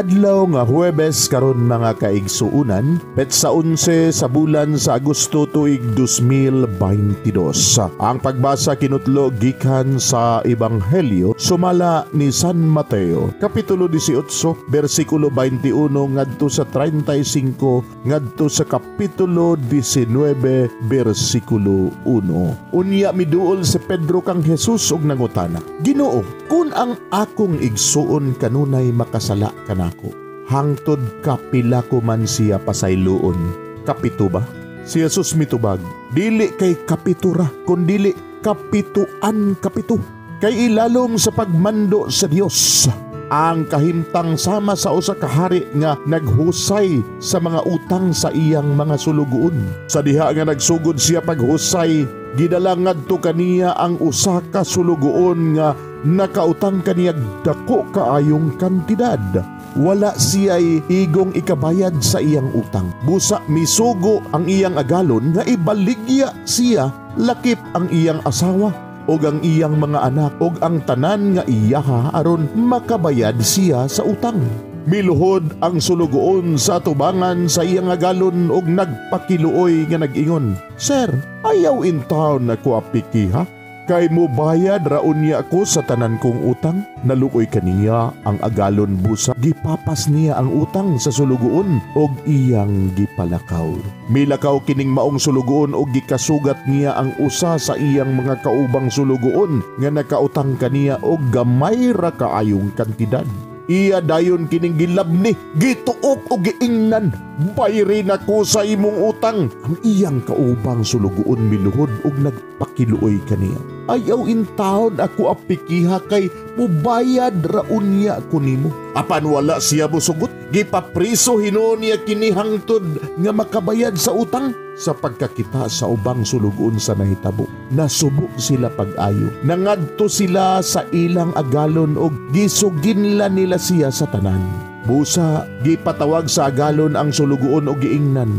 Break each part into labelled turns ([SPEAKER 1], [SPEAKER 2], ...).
[SPEAKER 1] Adlaw nga Huwebes karon, mga kaigsuunan, petsa 11 sa bulan sa Agosto tuig 2022. Ang pagbasa kinutlo gikan sa Ebanghelyo sumala ni San Mateo, kapitulo 18, bersikulo 21 ngadto sa 35 ngadto sa kapitulo 19, bersikulo 1. Unya miduol si Pedro kang Jesus ug nangutana, "Ginoo, kun ang akong igsuon kanunay makasala kanako, hangtod kapila ko man siya pasayloon? Kapito ba?" Si Jesus mitubag, "Dili kay kapito ra, kundili kapituan kapito. Kay ilalom sa pagmando sa Dios, ang kahimtang sama sa usa ka hari nga naghusay sa mga utang sa iyang mga sulugoon. Sa diha nga nagsugod siya paghusay, gidala ngadto kaniya ang usa ka sulugoon nga nakautang kaniyag dako kaayong kantidad. Wala siya'y igong ikabayad sa iyang utang. Busa misugo ang iyang agalon nga ibaligya siya lakip ang iyang asawa ug ang iyang mga anak ug ang tanan nga iyaha aron makabayad siya sa utang. Miluhod ang sulugoon sa atubangan sa iyang agalon ug nagpakiluoy nga nag-ingon, 'Sir, ayaw intawon ako apikiha, kay mubayad ra unya ko sa tanan kong utang.' Naluoy kaniya ang agalon, busa gipapas niya ang utang sa sulugoon og iyang gipalakaw. Milakaw kining maong sulugoon og gikasugat niya ang usa sa iyang mga kaubang sulugoon nga nakautang kaniya og gamay ra kaayong kantidad. Iya dayon kining gilabni, gituok og giingnan, 'Bayri nako sa imong utang.' Ang iyang kaubang sulugoon miluhod og nagpakiluoy kaniya, 'Ayaw intawon ako apikiha, kay mubayad ra unya ko nimo.' Apan wala siya musugot. Gipapriso hinuon niya kini hangtod nga makabayad sa utang. Sa pagkakita sa ubang sulugoon sa nahitabo, nasubo sila pag-ayo. Nangadto sila sa ilang agalon og gisuginla nila siya sa tanan. Busa gipatawag sa agalon ang sulugoon og giingnan,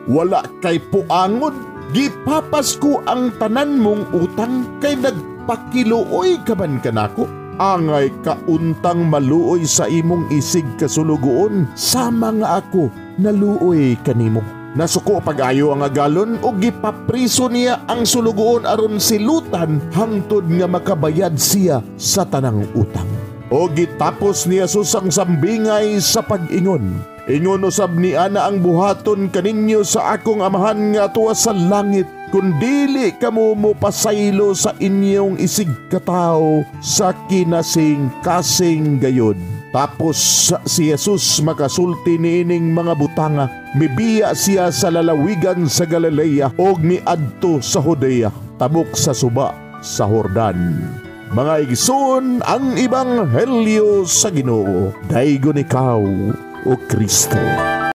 [SPEAKER 1] 'Wala kay puangon, gipapas ko ang tanan mong utang kay nagpakiluoy ka man kanako. Angay kauntang maluoy sa imong isig kasulugoon sama nga ako naluoy kanimo.' Nasuko pag-ayo ang agalon ug gipapriso niya ang sulugoon aron silutan hangtod nga makabayad siya sa tanang utang." O gitapos ni Jesus ang sambingay sa pag-ingon, "Ingon usab ni ana ang buhaton kaninyo sa akong Amahan nga atuwa sa langit kung dili kamo mo pasaylo sa inyong isig katawo sa kinasing-kasing gayod." Tapos si Jesus makasulti niining mga butanga, mibiya siya sa lalawigan sa Galilea og miadto sa Judea, tabok sa suba sa Jordan. Mga igsoon, ang Ebanghelyo sa Ginoo. Daygon ikaw, o Kristo.